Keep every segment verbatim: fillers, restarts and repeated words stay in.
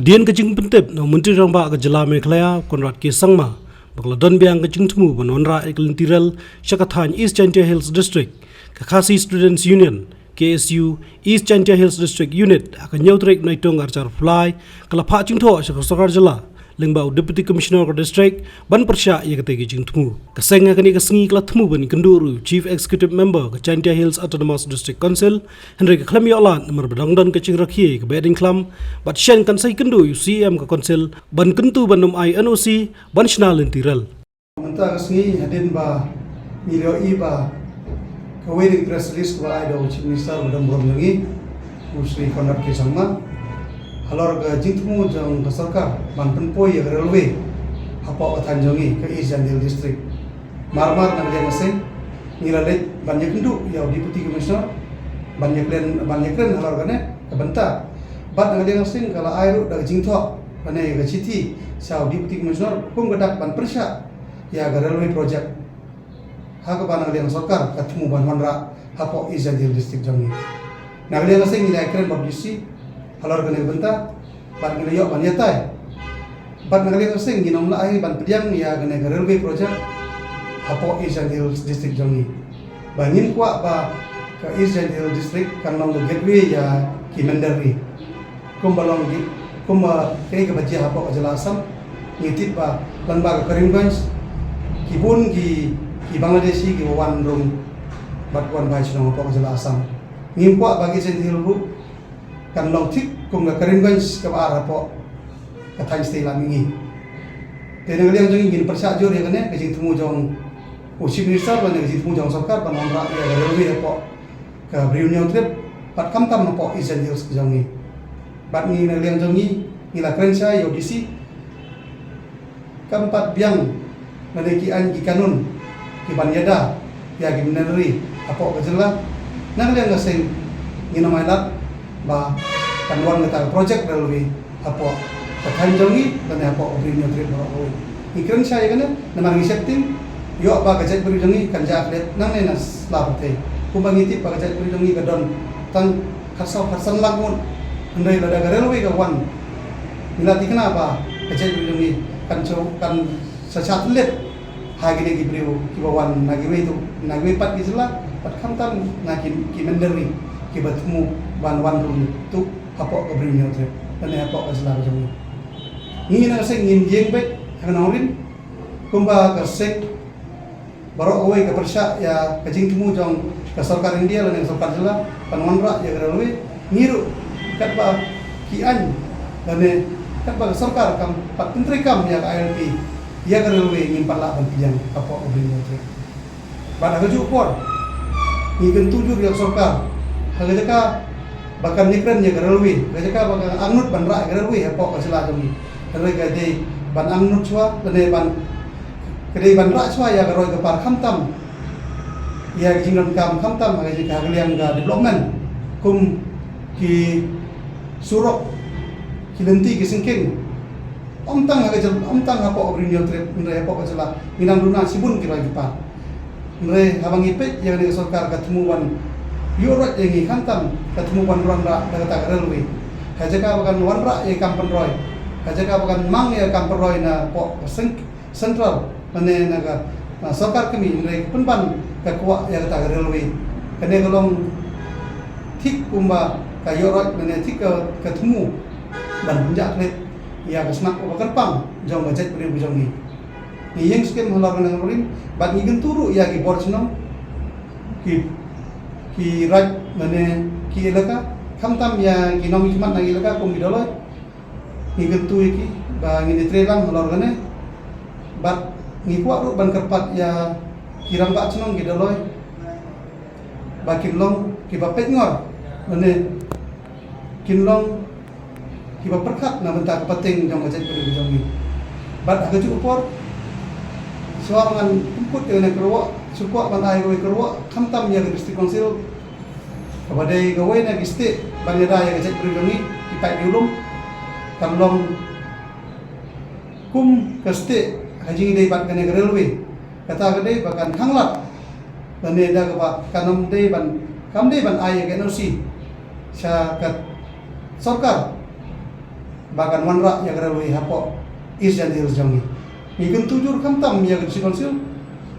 Hadien ka jingpyntip na u Myntri Rangbah ka jylla Meghalaya Conrad K Sangma ba ka la don biang ka jingthmu ban wanrah ïa ka lynti rel sha ka thaiñ East Jaintia Hills District, ka Khasi Students Union, K S U, East Jaintia Hills District Unit ha ka hynñiew tarik Naitung arhajar arphew lai ka la phah jingthoh sha ka sorkar jylla lyngba u Deputy Commissioner ka district ban pyrshah ïa katei ka jingthmu. Ka seng ha kane ka sngi ka la thmu ban ïakynduh ruh u Chief Executive Member ka Jaintia Hills Autonomous District Council, hynrei ka khlem ïoh lad namar ba dang don ka jingrakhe ka Behdeiñkhlam, bad shen kan sa ïakynduh ïa u C E M ka Council ban kyntu ban ym ai N O C ban shna lynti rel. Mynta ka sngi hadien ba ngi la ïohi ba kawei na ki press release kaba la ai da u Chief Minister ba don burom jong ngi, u Shri Conrad K Sangma, halor ka jingthmu jong ka sorkar ban pynpoi ïa ka railway hapoh ka thaiñ jong ngi ka East Jaintia Hills District. Mar mar na ka liang ka seng ngi la leit ban ïakynduh ïa u Deputy Commissioner ban ïakren, ban ïakren halor kane ka bynta. Bad na ka liang ka seng ka la ai ruh da ka jingthoh lane ka shithi sha u Deputy Commissioner kum ka dak ban pyrshah ïa ka railway project ha kaba na ka liang sorkar ka thmu ban wanrah hapoh East Jaintia Hills District jong ngi. Na ka liang ka seng ngi la ïakren bad u D C halor kane ka bynta bad ngi la ïoh ban ïatai. Bad na ka liang ka seng ngin ym lah hi ban pdiang ïa kane ka railway project hapoh East Jaintia Hills District jong ngi. Ba ngim kwah ba ka East Jaintia Hills District kan long ka gateway ïa ki mynder ri. Kumba long ki, kumba kaei kaba jia hapoh ka jylla Assam, ngi tip ba lyngba ka Karimganj ki bun ki, ki Bangladeshi kiba wan rung bad wan bai shnong hapoh ka jylla Assam. Ngim kwah ba ki East Jaintia Hills ruh kan long thik kum ka Karimganj kaba ar hapoh ka thaiñ state Lammingi. Te na ka liang jong ngi ngin pyrshah jur ïa kane ka jingthmu jong u Chief Minister lane ka jingthmu jong sorkar ban wanrah ïa ka railway hapoh ka Bri u Hynñiewtrep bad khamtam hapoh East Jaintia Hills ka jong ngi. Bad ngi na ka liang jong ngi ngi la kren shai ïa u D C kam pat biang lane ki aiñ ki kanun ki ban ïada ïa ki mynder ri hapoh ka jylla. Na ka liang ka seng ngin ym ailad ba kan wan kata ka project railway hapoh ka thaiñ jong ngi lane hapoh ka Bri u Hynñiewtrep baroh kawei. Ngi kren shai ïa kane namar ngi sheptieng ïoh ba ka jaitbynriew jong ngi kan jah klet nangne na sla pyrthei. Kumba ngi tip ba ka jaitbynriew jong ngi ka don tang khatsaw khatsan lak ngut, hynrei lada ka railway ka wan ngi la thikna ba ka jaitbynriew jong ngi kan shu, kan sa shah thylliej ha kine ki briew kiba wan na kiwei tu, na kiwei pat ki jylla bad khamtam na ki, ki mynder ri kiba thmu ban wan rung tu hapoh ka Bri u Hynñiewtrep lane hapoh ka jylla ka jong ngi. Ngi na ka seng ngin ïeng beit ha ka nongrim kumba ka seng baroh kawei ka pyrshah ïa ka jingthmu jong ka sorkar India lane ka sorkar jylla ban wanrah ïa ka railway. Ngi ruh katba ki aiñ lane katba ka sorkar kam pat pyntreikam ïa ka I L P ïa ka railway ngim pat lah ban pdiang hapoh ka Bri u Hynñiewtrep. Bad ha kajuh por ngi kyntu jur ïa ka sorkar ha ka jaka ba kan ïakren ïa ka railway, ha ka jaka ba kan angnud ban rah ïa ka railway hapoh ka jylla jong ngi. Hynrei ka dei ban angnud shuwa lane ban, ka dei ban rah shuwa ïa ka roi ka par khamtam ïa ka jingdonkam khamtam ha ka jaka ha ka liang ka development kum ki surok, ki lynti, ki syngkien. Ym tang ha ka jylla, ym tang hapoh ka Bri u Hynñiewtrep, hynrei hapoh ka jylla ngi nang duna shibun ki roi ki par. Hynrei haba ngi peit ïa kane ka sorkar ka thmu ban ïuh roit ïa ngi khamtam ka thmu ban wanrah da kata ka railway. Ha jaka ba kan wanrah ïa ka kam pynroi, ha jaka ba kan mang ïa ka kam pynroi napoh ka seng-, central lane na ka, ah, sorkar kmie, hynrei ka pynban ka kwah ïa kata ka railway. Kane ka long thik kumba ka ïuh roit lane thik ka, ka thmu ban pynjah klet ïa ka snak uba kyrpang jong ka jaitbynriew ka jong ngi. Ngi ïeng skhem halor kane ka nongrim bad ngi kyntu ruh ïa ki bor shnong, ki, ki raid lane ki elaka, khamtam ïa ki nongmihkhmat na ki elaka kum ki Dolloi. Ngi kyntu ïa ki ba ngin ïatrei lang halor kane bad ngi kwah ruh ban kyrpad ïa ki rangbah shnong ki Dolloi ba kin long kiba peitngor lane kin long kiba pyrkhat na bynta ka pateng jong ka jaitbynriew ka jong ngi. Bad ha kajuh ka por shuwa ba ngan pynkut ïa kane ka kyrwoh, shu kwah ban ai kawei ka kyrwoh khamtam ïa ka District Council kaba dei kawei na ki stieh ban ïada ïa ka jaitbynriew jong ngi, ki paid ri lum, kan long kum ka stieh ha jingïadei bad kane ka railway. Kata ka dei ba kan khanglad lane da kaba kan ym dei ban, kam dei ban ai ïa ka N O C sha ka sorkar ba kan wanrah ïa ka railway hapoh East Jaintia Hills jong ngi. Ngi kyntu jur khamtam ïa ka District Council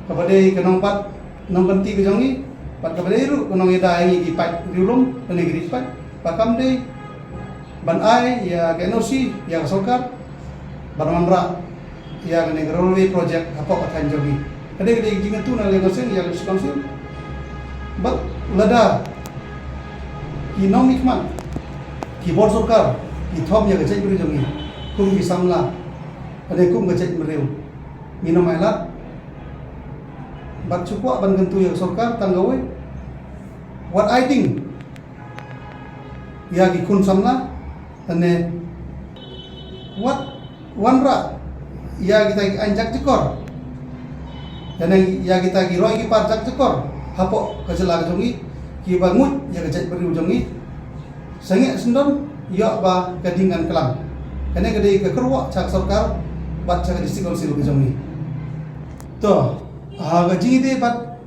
kaba dei ka nongbat nongkynti ka jong ngi, bad kaba dei ruh ka nongïada ïa ngi ki paid riewlum lane ki ri paid, ba kam dei ban ai ïa ka N O C ïa ka sorkar ban wanrah ïa kane ka railway project hapoh ka thaiñ jong ngi. Ka dei ka dei ka jingkyntu na liang ka seng ïa ka District Council. Bad lada ki nongmihkhmat, ki bor sorkar ki thom ïa ka jaitbynriew jong ngi kum ki samla, ka dei kum ka jaitbynriew, ngin ym ailad. Bad shu kwah ban kyntu ïa ka sorkar tang kawei, wat ai ding ïa ki khun samla, lane wat wanrah ïa kita ki aiñ jakjakor, lane ïa kita ki roi ki par jakjakor hapoh ka jylla ka jong ngi, kiba nguid ïa ka jaitbynriew jong ngi. Sangeh sngewdon ïoh ba ka ding kan klam. Kane ka dei ka kyrwoh sha ka sorkar bad sha ka District Council ka jong ngi. To, ha ka jingïadei bad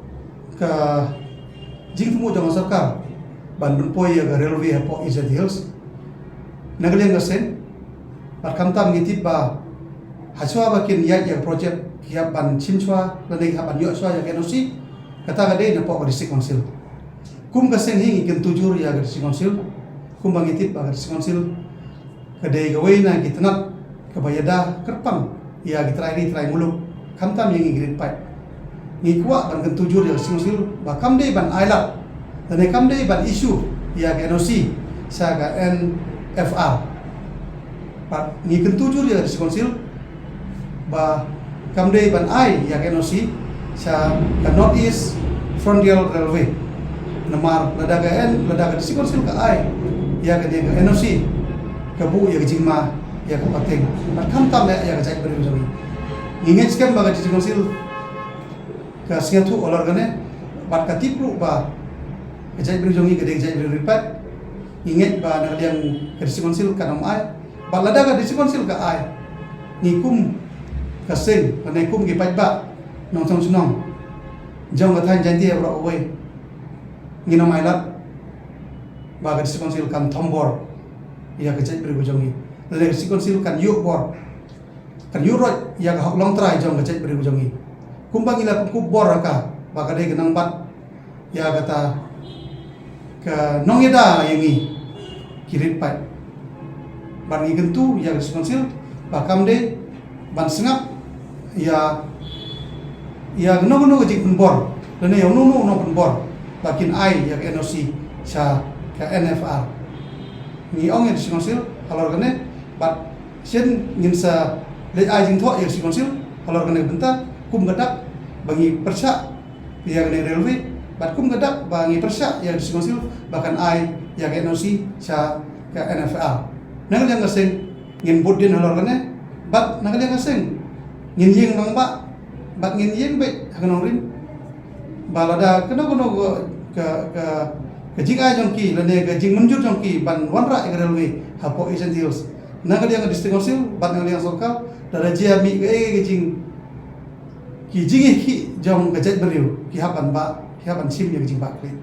ka jingthmu jong ka sorkar ban pynpoi ïa ka railway hapoh East Jaintia Hills, na ka liang ka seng, bad khamtam ngi tip ba hashwa ba kin ïaid ïa ka project, ki hap ban shim shuwa lane ki hap ban ïoh shuwa ïa ka N O C, kata ka dei napoh ka District Council. Kum ka seng hi ngi kyntu jur ïa ka District Council, kumba ngi tip ba ka District Council ka dei kawei na ki tnat kaba ïada kyrpang ïa ki trai ri trai muluk, khamtam ïa ngi ki ri paid. Ngi kwah ban kyntu jur ïa ka District Council ba kam dei ban ailad lane kam dei ban issue ïa ka N O C sha ka N F R. Bad ngi kyntu jur ïa ka District Council ba kam dei ban ai ïa ka N O C sha ka North East Frontier Railway. Namar lada ka N, lada ka District Council ka ai ïa kane ka N O C, ka buh ïa ka jingma ïa ka pateng, bad khamtam ïa ka jaitbynriew jong ngi. Ngi ngeit skhem ba ka District Council ka sngewthuh halor kane, bad ka tip ruh ba ka jaitbynriew jong ngi ka dei ka jaitbynriew ri paid. Ngi ngeit ba na ka liang ka District Council kan ym ai. Bad lada ka District Council ka ai, ngi kum ka seng, lane kum ki paidbah nongshong shnong jong ka thaiñ Jaintia baroh kawei, ngin ym ailad ba ka District Council kan thombor ïa ka jaitbynriew ka jong ngi, lane ka District Council kan ïuh bor, kan ïuh roit ïa ka hok longtrai jong ka jaitbynriew ka jong ngi. Kumba ngi la pynkup bor ha ka ba ka dei ka nongbat ïa kata ka nongïada ïa ngi ki ri paid. Bad ngi kyntu ïa ka District Council ba kam dei ban sngap ïa, ïa kano kano ka jingpynbor lane ïa uno uno u nongpynbor ba kin ai ïa ka N O C sha ka N F R. Ngi ong ïa ka District Council halor kane, bad shen ngin sa leit ai jingthoh ïa ka District Council halor kane ka bynta, kum ka dak ba ngi pyrshah ïa kane ka railway, bad kum ka dak ba ngi pyrshah ïa ka District Council ba kan ai ïa ka N O C sha ka N F R. Na ka liang ka seng ngin bud dien halor kane, bad na ka liang ka seng ngin ïeng rangbah, bad ngin ïeng beit ha ka nongrim. Ba lada kano kano ka, ka, ka, ka jingai jong ki lane ka jingmynjur jong ki ban wanrah ïa ka railway hapoh East Jaintia Hills, na ka liang ka District Council bad na ka liang sorkar, lada jia mih kaei kaei ka jing, ki jingïakhih jong ka jaitbynriew, ki hap ban bah, ki hap ban shim ïa ka jingbah khleh.